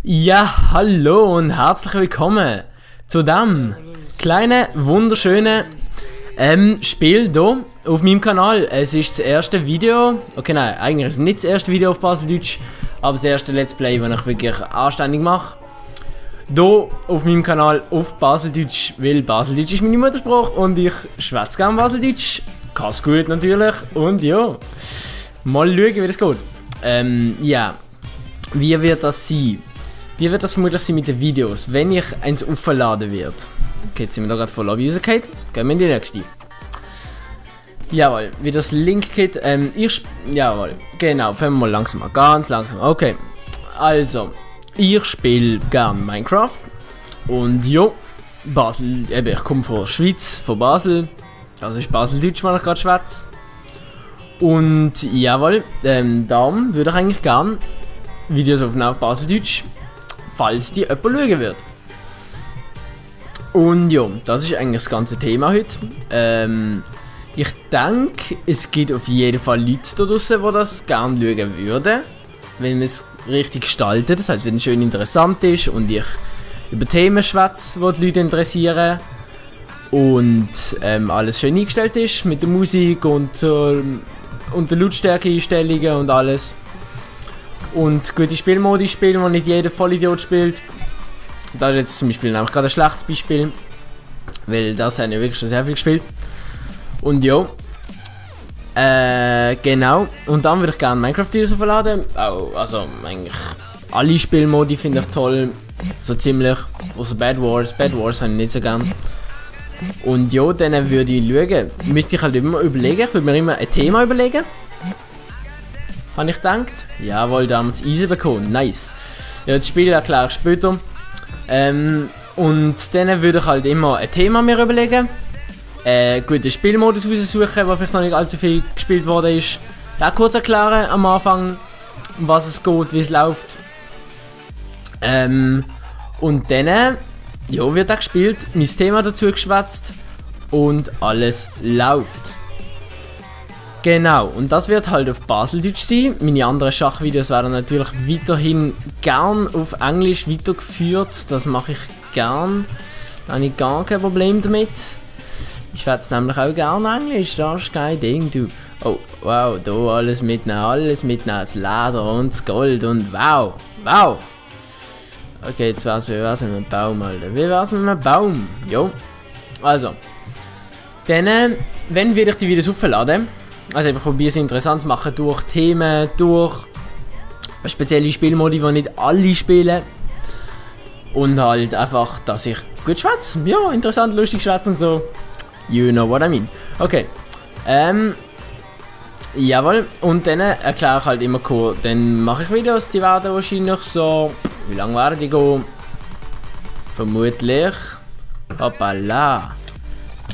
Ja, hallo und herzlich willkommen zu dem kleinen, wunderschönen Spiel hier auf meinem Kanal. Es ist das erste Video, okay nein, eigentlich ist es nicht das erste Video auf Baseldeutsch, aber das erste Let's Play, das ich wirklich anständig mache. Hier auf meinem Kanal auf Baseldeutsch, weil Baseldeutsch ist meine Muttersprache und ich schwätze gerne Baseldeutsch. Kann es gut natürlich und ja, mal schauen wie das geht. Ja, wie wird das sein? Wie wird das vermutlich sein mit den Videos, wenn ich eins aufladen wird? Okay, jetzt sind wir da gerade voll abgefallen. Gehen wir in die nächste. Jawohl, wie das Link geht. Jawohl, genau, fangen wir mal langsam an. Ganz langsam. Okay, also, ich spiele gern Minecraft. Und ja, Basel, eben, ich komme von der Schweiz, von Basel. Also ist Baseldeutsch, wenn ich gerade schwätze. Und jawohl, darum würde ich eigentlich gern Videos aufnehmen auf Baseldeutsch, falls die jemand schauen wird. Und ja, das ist eigentlich das ganze Thema heute. Ich denke, es gibt auf jeden Fall Leute da draussen, die das gerne schauen würden, wenn man es richtig gestaltet, das heißt, wenn es schön interessant ist und ich über Themen schwätze, die die Leute interessieren und alles schön eingestellt ist mit der Musik und der Lautstärke-Einstellungen und alles. Und gute Spielmodi spielen, wo nicht jeder Vollidiot spielt. Da ist jetzt zum Beispiel nämlich gerade ein schlechtes Beispiel, weil das haben ja wirklich schon sehr viel gespielt. Und ja, genau. Und dann würde ich gerne Minecraft-Videos aufladen. Also eigentlich alle Spielmodi finde ich toll, so ziemlich. Außer Bed Wars. Bed Wars habe ich nicht so gern. Und ja, dann würde ich schauen. Müsste ich halt immer überlegen. Ich würde mir immer ein Thema überlegen. Habe ich gedacht. Jawohl, da haben wir das Eisen bekommen. Nice. Ja, das Spiel erkläre ich später. Und dann würde ich halt immer ein Thema mir überlegen. Guten Spielmodus raussuchen, der vielleicht noch nicht allzu viel gespielt worden ist. Da kurz erklären am Anfang, um was es geht, wie es läuft. Und dann ja, wird auch gespielt, mein Thema dazu geschwätzt und alles läuft. Genau, und das wird halt auf Baseldeutsch sein. Meine anderen Schachvideos werden natürlich weiterhin gern auf Englisch weitergeführt. Das mache ich gern. Da habe ich gar kein Problem damit. Ich schwätze nämlich auch gern Englisch, das ist kein Ding, du. Oh, wow, da alles mitnehmen, das Leder und das Gold und wow, wow. Okay, jetzt wär's mit einem Baum, Alter. Wie wär's mit einem Baum? Jo. Also. Dann, wenn würde ich die Videos aufladen, also ich probiere es interessant zu machen durch Themen, durch spezielle Spielmodi, die nicht alle spielen. Und halt einfach, dass ich gut schwätze. Ja, interessant, lustig schwätze und so. You know what I mean. Okay. Jawohl. Und dann erkläre ich halt immer cool. Dann mache ich Videos, die werden wahrscheinlich so. Wie lange werden die gehen? Vermutlich. Hoppala.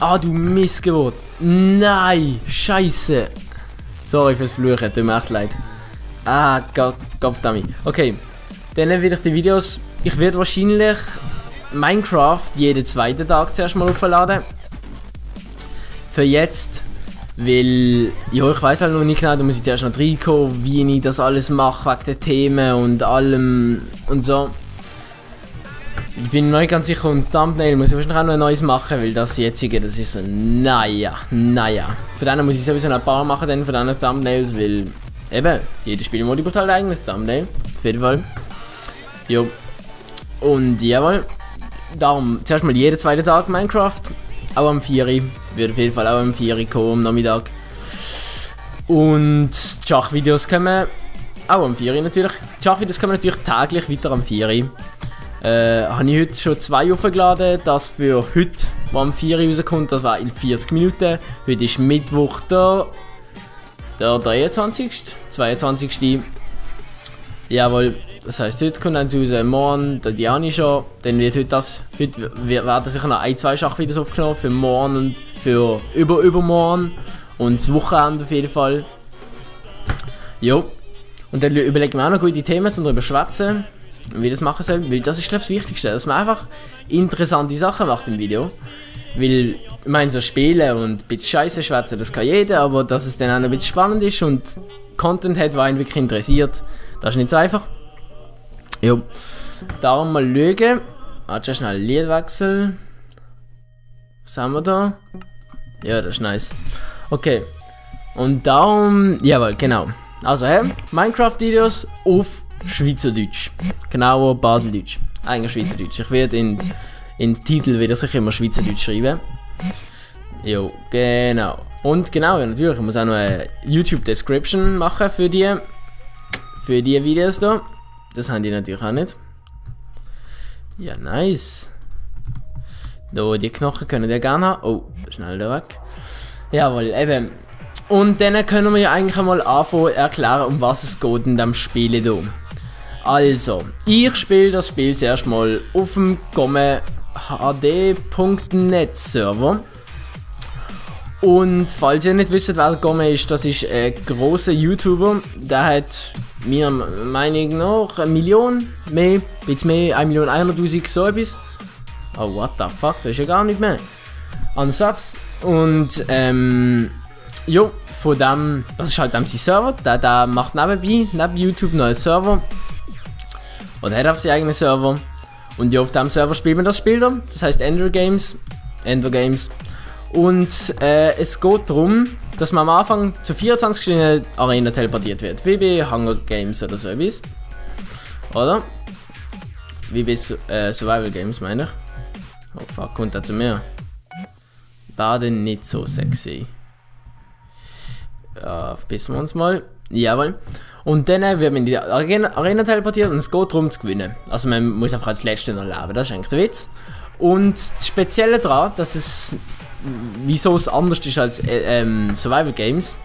Ah, du Missgeburt. Nein, Scheiße. Sorry fürs Fluchen, tut mir echt leid. Ah, Gottverdammt. Okay. Dann werde ich die Videos. Ich werde wahrscheinlich Minecraft jeden zweiten Tag zuerst mal aufladen. Für jetzt. Weil, ja, ich weiß halt noch nicht genau, da muss ich zuerst noch reinkommen, wie ich das alles mache, wegen den Themen und allem und so. Ich bin noch nicht ganz sicher, und Thumbnail muss ich wahrscheinlich auch noch ein neues machen, weil das jetzige, das ist so, naja. Für den muss ich sowieso noch ein paar machen, dann für diesen Thumbnails, weil, eben, jeder Spielmodi braucht halt ein eigenes Thumbnail, auf jeden Fall. Jo. Und jawohl, darum, zuerst mal jeden zweiten Tag Minecraft, auch am 4. Wird auf jeden Fall auch am 4 kommen, am Nachmittag. Und die Schachvideos kommen auch am 4 natürlich. Die Schachvideos kommen natürlich täglich weiter am 4. Habe ich heute schon 2 aufgeladen. Das für heute, wo am 4 rauskommt, das war in 40 Minuten. Heute ist Mittwoch der 23. 22. Jawohl. Das heisst, heute kommt dann raus, morgen der Diani schon. Dann wird heute werden sicher noch 1-2 Schachvideos aufgenommen für morgen und für übermorgen. Und das Wochenende auf jeden Fall. Jo. Und dann überlegen wir auch noch gute Themen, um darüber zu schwätzen. Und wie das machen soll. Weil das ist, glaube ich, das Wichtigste. Dass man einfach interessante Sachen macht im Video. Weil, ich meine, so spielen und ein bisschen Scheiße schwätzen, das kann jeder. Aber dass es dann auch noch ein bisschen spannend ist und Content hat, der einen wirklich interessiert, das ist nicht so einfach. Jo. Darum mal schauen. Warte schnell, Liedwechsel. Was haben wir da? Ja, das ist nice. Okay. Und darum, jawohl, genau. Also, Minecraft-Videos auf Schweizerdeutsch. Genauer Baseldeutsch. Eigentlich Schweizerdeutsch. Ich werde in den Titel wieder sicher immer Schweizerdeutsch schreiben. Jo, genau. Und genau, ja, natürlich, ich muss auch noch eine YouTube-Description machen für die Videos da. Das haben die natürlich auch nicht. Ja, nice. Da, die Knochen können die gerne haben. Oh, schnell da weg. Jawohl, eben. Und dann können wir ja eigentlich einmal anfangen erklären, um was es geht in diesem Spiel hier. Also, ich spiele das Spiel zuerst mal auf dem GomeHD.net Server. Und falls ihr nicht wisst, wer Gomme ist, das ist ein grosser YouTuber. Der hat meiner Meinung nach 1 Million, mehr, bisschen mehr, 1.100.000 so etwas. Oh, what the fuck, das ist ja gar nicht mehr. An Subs. Und, jo, von dem, das ist halt sein Server. Der macht neben YouTube noch einen Server. Oder hat auf seinen eigenen Server. Und ja, auf dem Server spielt man das Spiel da. Das heißt Ender Games. Und es geht darum, dass man am Anfang zu 24 verschiedenen Arenen teleportiert wird. Wie bei Hunger Games oder so etwas. Oder? Wie bei Survival Games, meine ich. Oh fuck, kommt er zu mir. War denn nicht so sexy. Ja, verbissen wir uns mal. Jawohl. Und dann wird man in die Arena teleportiert und es geht darum zu gewinnen. Also man muss einfach als Letzte noch leben, das ist eigentlich der Witz. Und das Spezielle daran, dass es, wieso es anders ist als Survival Games,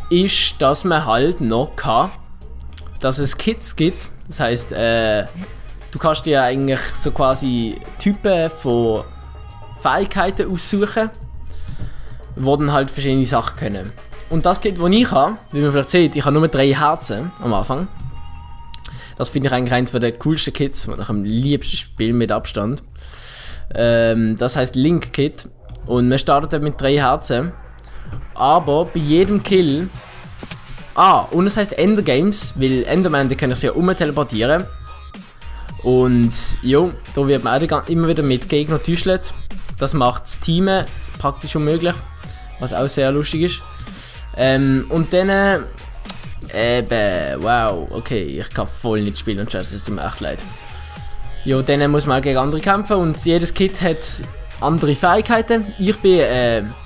ist, dass man halt noch kann, dass es Kits gibt. Das heisst, du kannst dir eigentlich so quasi Typen von Fähigkeiten aussuchen, wo dann halt verschiedene Sachen können. Und das Kit, das ich habe, wie man vielleicht sieht, ich habe nur 3 Herzen am Anfang. Das finde ich eigentlich eines der coolsten Kits, das ich am liebsten spiele mit Abstand. Das heisst Link Kit. Und man startet mit 3 Herzen. Aber bei jedem Kill. Und es heisst Ender Games, weil Enderman, die können sich ja teleportieren. Und jo, da wird man auch immer wieder mit Gegnern täuschelt. Das macht das Teamen praktisch unmöglich. Was auch sehr lustig ist. Und dann wow, okay, ich kann voll nicht spielen und es tut mir echt leid. Ja, dann muss man gegen andere kämpfen und jedes Kit hat andere Fähigkeiten. Ich bin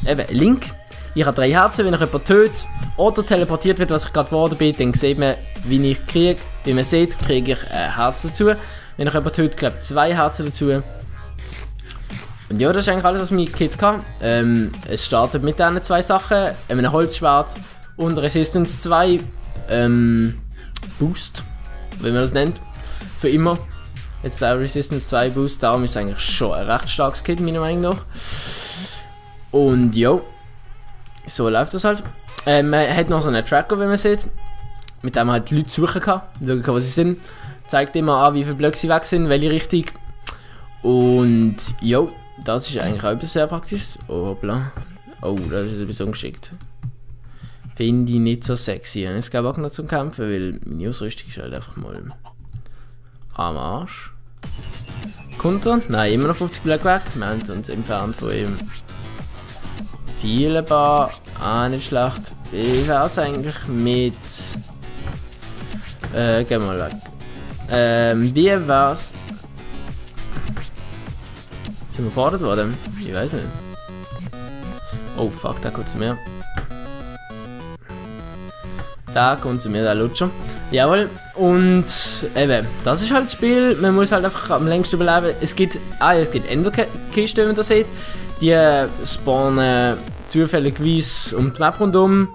eben Link. Ich habe 3 Herzen, wenn ich jemanden töte oder teleportiert wird, was ich gerade geworden bin, dann sieht man, wie ich kriege. Wie man sieht, kriege ich ein Herz dazu. Wenn ich jemanden töte, glaube ich 2 Herzen dazu. Und ja, das ist eigentlich alles, was mein Kit kann. Es startet mit diesen 2 Sachen, einem Holzschwert und Resistance 2 Boost, wie man das nennt, für immer. Jetzt der Resistance 2 Boost, darum ist es eigentlich schon ein recht starkes Kit, meiner Meinung nach. Und ja, so läuft das halt. Man hat noch so einen Tracker, wie man sieht, mit dem man halt die Leute suchen kann, schauen kann, was sie sind. Zeigt immer an, wie viele Blöcke sie weg sind, welche Richtung. Und ja, das ist eigentlich auch etwas sehr praktisch. Oh, hoppla. Oh, das ist ein bisschen ungeschickt. Finde ich nicht so sexy. Und es gab auch noch zum Kämpfen, weil meine Ausrüstung ist halt einfach mal am Arsch. Kommt er? Nein, immer noch 50 Blöcke weg. Wir haben uns entfernt von ihm. Viele Bar. Nicht schlecht. Wie wäre es eigentlich mit. Gehen wir mal weg. Wie wär's? Sind wir gefordert worden? Ich weiß nicht. Oh fuck, da kommt zu mir. Da kommt zu mir der Lutscher. Jawohl. Und eben, das ist halt das Spiel. Man muss halt einfach am längsten überleben. Es gibt Enderkisten, wie man das sieht. Die spawnen zufälligerweise um die Map rundum.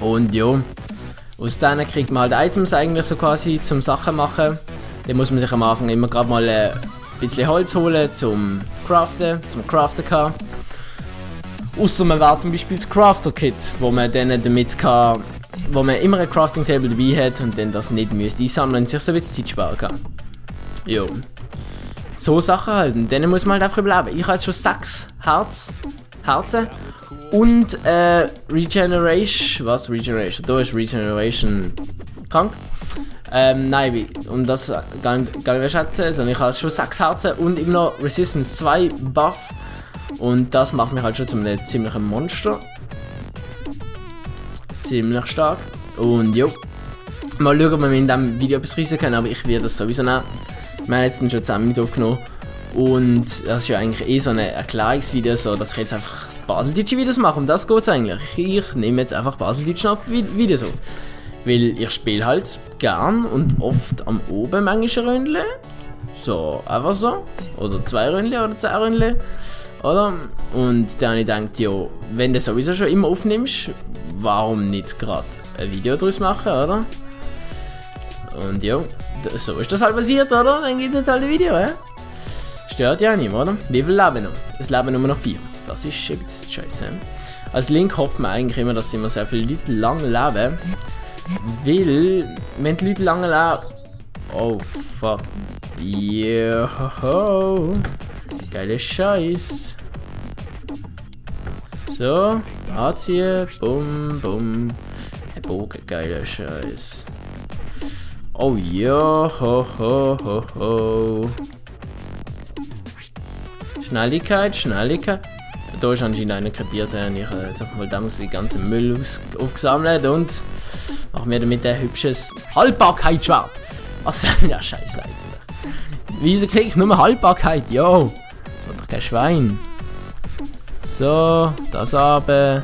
Und ja, aus denen kriegt man halt Items eigentlich so quasi zum Sachen machen. Dann muss man sich am Anfang immer gerade mal ein bisschen Holz holen zum Craften, kann. Ausser man wäre zum Beispiel das Crafter-Kit, wo man dann damit kann, wo man immer ein Crafting-Table dabei hat und dann das nicht müsste einsammeln und sich so ein bisschen Zeit sparen kann. Jo. So Sachen halt, und dann muss man halt einfach überleben. Ich habe jetzt schon 6 Herzen und Regeneration, was Regeneration? Da ist Regeneration Trank. Nein, um das gar nicht mehr schätzen, sondern ich habe schon 6 Herzen und immer noch Resistance 2 Buff. Und das macht mich halt schon zu einem ziemlichen Monster. Ziemlich stark. Und jo. Mal schauen, ob wir in diesem Video etwas reissen können, aber ich werde das sowieso nehmen. Wir haben jetzt schon 10 Minuten aufgenommen. Und das ist ja eigentlich eh so ein Erklärungsvideo, so dass ich jetzt einfach baseldeutsche Videos mache. Um das geht es eigentlich. Ich nehme jetzt einfach baseldeutsche Videos auf. Weil ich spiele halt gern und oft am oben manchmal Ründle. So, einfach so. Oder 2 Ründle oder 10 Ründle. Oder? Und dann habe ich gedacht, jo, wenn du sowieso schon immer aufnimmst, warum nicht gerade ein Video daraus machen, oder? Und ja, so ist das halt passiert, oder? Dann gibt es jetzt halt ein Video, hä? Stört ja nicht, oder? Wie viel leben noch? Es leben nur noch 4. Das ist ein bisschen scheiße. Als Link hofft man eigentlich immer, dass immer sehr viele Leute lang leben. Weil, wenn die Leute lange leben... Oh, fuck. Johoho. Geiler Scheiß. So, anziehen. Bum, bum. Ein Bogen, geiler Scheiß. Oh, johoho. Schnelligkeit. Da ist anscheinend einer krepiert, ich sag mal, da muss die ganze Müll aufgesammelt und machen wir damit ein hübsches Haltbarkeitsschwert. Was soll denn der Scheiß eigentlich? Wieso krieg ich nur Haltbarkeit? Jo, das war doch kein Schwein. So, das aber.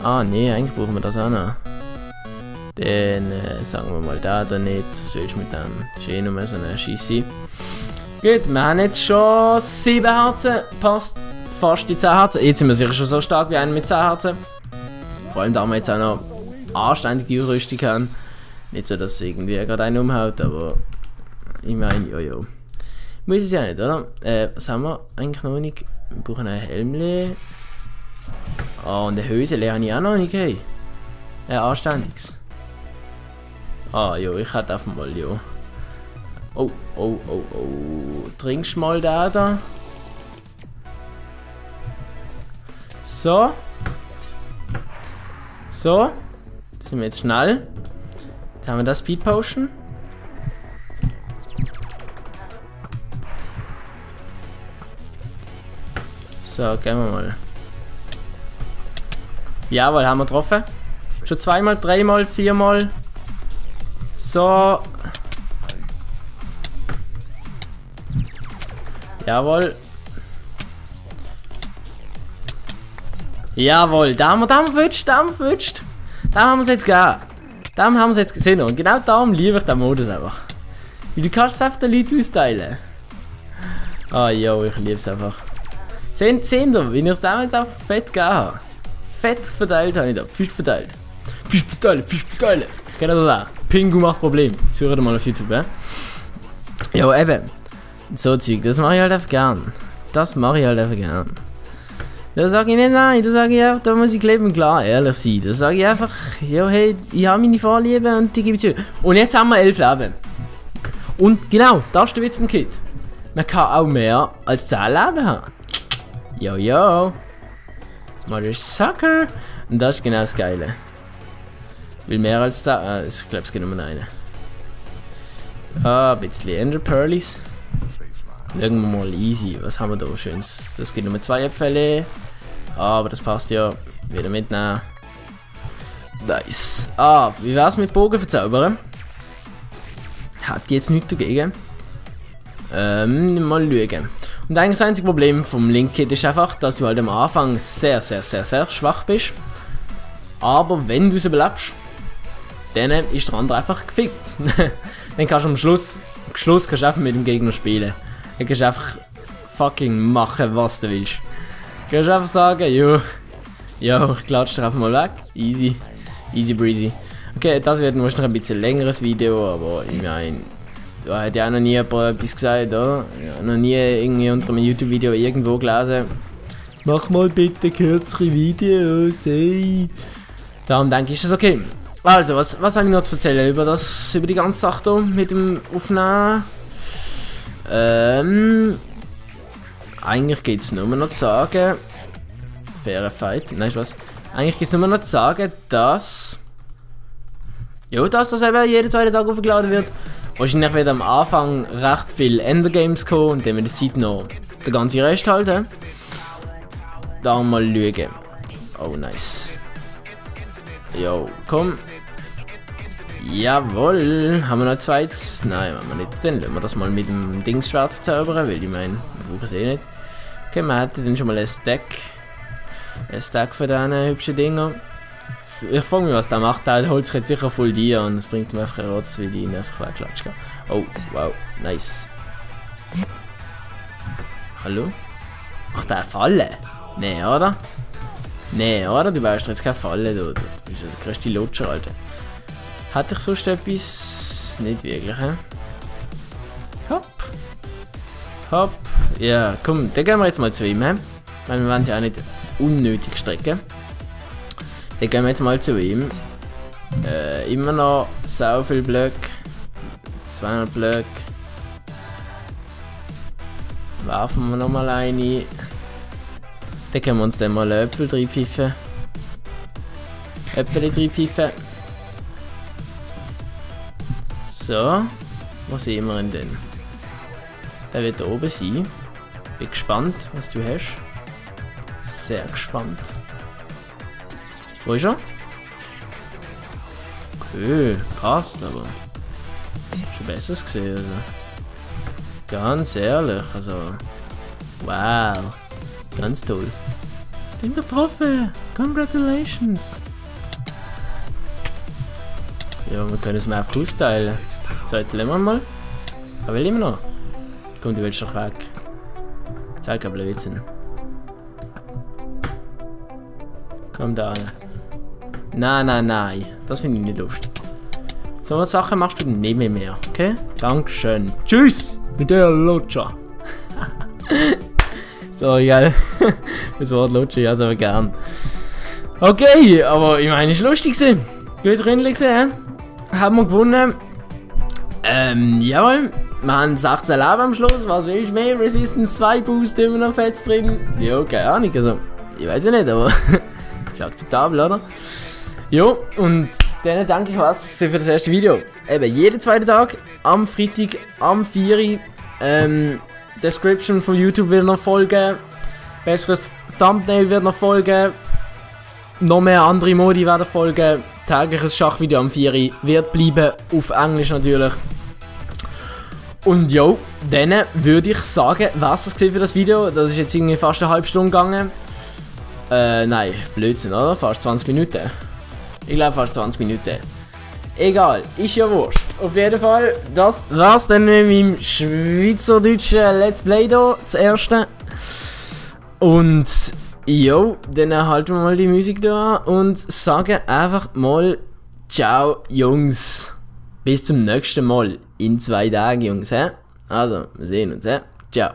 Ah ne, eigentlich brauchen wir das auch noch. Dann sagen wir mal da nicht. So ist mit dem. Das ist eh nur so eine Scheisse. Gut, wir haben jetzt schon 7 Herzen. Passt. Fast die 10 Herzen. Jetzt sind wir sicher schon so stark wie einer mit 10 Herzen. Vor allem da wir jetzt auch noch anständige Ausrüstung haben. Nicht so, dass irgendwie gerade einen umhaut, aber ich meine, jojo. Muss es ja nicht, oder? Was haben wir eigentlich noch nicht? Wir brauchen ein Helmle. Ah, und eine Hösele habe ich auch noch nicht, hey. Ein anständiges. Ah, jo, ich hätte einfach mal, jo. Oh. Trinkst mal da. So. So. Sind wir jetzt schnell. Jetzt haben wir das Speed Potion. So, gehen wir mal. Jawohl, haben wir getroffen. Schon 2-mal, 3-mal, 4-mal. So. Jawohl. Jawohl, da haben wir verwünscht. Da haben wir es jetzt gegeben. Da haben wir es jetzt gesehen. Und genau darum liebe ich den Modus einfach. Weil du kannst es einfach den Leuten austeilen. Ah, jo, ich liebe es einfach. Seht ihr, wie ich es damals einfach fett gegeben habe. Fett verteilt habe ich da. Fisch verteilt. Genau da. Pingu macht Problem. Suche dir mal auf YouTube, Ja, eben. So Zeug, das mache ich halt einfach gern. Da sage ich nicht nein, da sage ich einfach, da muss ich klipp und klar ehrlich sein. Da sage ich einfach, ja hey, ich habe meine Vorliebe und die gebe ich zu. Und jetzt haben wir 11 Leben. Und genau, das ist der Witz vom Kit. Man kann auch mehr als 10 Leben haben. Yo. Mother Sucker. Und das ist genau das Geile. Weil mehr als 10, ich glaube es geht nur einen. Ah, ein bisschen Ender Pearlies. Schauen wir mal easy. Was haben wir da schönes? Das geht nur 2 Äpfel. Aber das passt ja. Wieder mitnehmen. Nice. Ah, wie wär's mit Bogen verzaubern? Hat die jetzt nichts dagegen? Mal schauen. Und eigentlich das einzige Problem vom Link-Kit ist einfach, dass du halt am Anfang sehr schwach bist. Aber wenn du es überlebst, dann ist der andere einfach gefickt. Dann kannst du am Schluss kannst du einfach mit dem Gegner spielen. Dann kannst du einfach fucking machen, was du willst. Du kannst einfach sagen, jo, ich klatsche dich einfach mal weg. Easy breezy. Okay, das wird wahrscheinlich ein bisschen längeres Video, aber ich meine, da hat ja auch noch nie etwas gesagt, oder? Ich habe noch nie irgendwie unter einem YouTube-Video irgendwo gelesen. Mach mal bitte kürzere Videos, ey. Darum denke ich, ist das okay. Also, was habe ich noch zu erzählen über die ganze Sache hier mit dem Aufnehmen? Eigentlich geht es nur noch zu sagen, fairer Fight, nein, was? Eigentlich geht es nur noch zu sagen, dass ja, dass das eben jeden zweiten Tag aufgeladen wird. Wahrscheinlich wird am Anfang recht viel Endergames kommen und dann mit der Zeit noch den ganzen Rest halten. Da mal schauen. Oh, nice. Jo, komm. Jawohl. Haben wir noch ein zweites? Nein, haben wir nicht. Dann lassen wir das mal mit dem Dingsschwert verzaubern, weil ich meine, wir brauchen es eh nicht. Okay, wir hätten dann schon mal ein Stack. Ein Stack von diesen hübschen Dingen. Ich frage mich, was der macht. Der holt sich jetzt sicher voll dir und es bringt ihm einfach einen Rotz, weil ich ihn einfach wegklatsche. Oh, wow, nice. Hallo? Ach, der Falle? Nee, oder? Nee, oder? Du baust jetzt keine Falle, du. Du bist der größte Lutscher, Alter. Hatte ich sonst etwas? Nicht wirklich, hä? Hopp. Hopp. Ja, komm, dann gehen wir jetzt mal zu ihm, hä? Weil wir wollen sie auch nicht unnötig strecken. Dann gehen wir jetzt mal zu ihm. Immer noch so viel Blöcke. 200 Blöcke. Werfen wir nochmal eine. Dann können wir uns dann mal Äpfel reinpfeifen. Äpfel reinpfeifen. So. Wo sehen wir ihn denn? Der wird da oben sein. Bin gespannt, was du hast. Sehr gespannt. Wo ist er? Okay, passt aber. Schon Besseres gesehen, also. Ganz ehrlich, also. Wow. Ganz toll. Den getroffen! Congratulations! Ja, wir können es mir einfach austeilen. So, jetzt lassen wir mal. Aber will immer noch? Komm, du willst doch weg. Zeig kein Blödsinn. Komm da an. Nein, nein, nein. Das finde ich nicht lustig. So eine Sachen machst du nicht mehr, okay? Dankeschön. Tschüss! Mit der Lutscher. So, gell? Das Wort Lutscher, ja, aber gern. Okay, aber ich meine, es war lustig. Gut Rennen gesehen, haben wir gewonnen. Jawohl. Wir haben 16 Leben am Schluss. Was willst du mehr? Resistance 2 Boost, immer noch fett drin. Ja, keine Ahnung. Also, ich weiß ja nicht, aber ist akzeptabel, oder? Jo, und dann danke ich was für das erste Video. Eben jeden zweiten Tag, am Freitag, am 4 Uhr. Description von YouTube wird noch folgen. Besseres Thumbnail wird noch folgen. Noch mehr andere Modi werden folgen. Tägliches Schachvideo am 4 Uhr wird bleiben. Auf Englisch natürlich. Und jo, dann würde ich sagen, was das für das Video. Das ist jetzt irgendwie fast eine halbe Stunde gegangen. Nein, Blödsinn, oder? Fast 20 Minuten. Ich glaube fast 20 Minuten. Egal, ist ja wurscht. Auf jeden Fall, das war's dann mit meinem schweizerdeutschen Let's Play hier, das erste. Und jo, dann halten wir mal die Musik da und sagen einfach mal ciao, Jungs. Bis zum nächsten Mal in 2 Tagen, Jungs. He? Also, wir sehen uns. He? Ciao.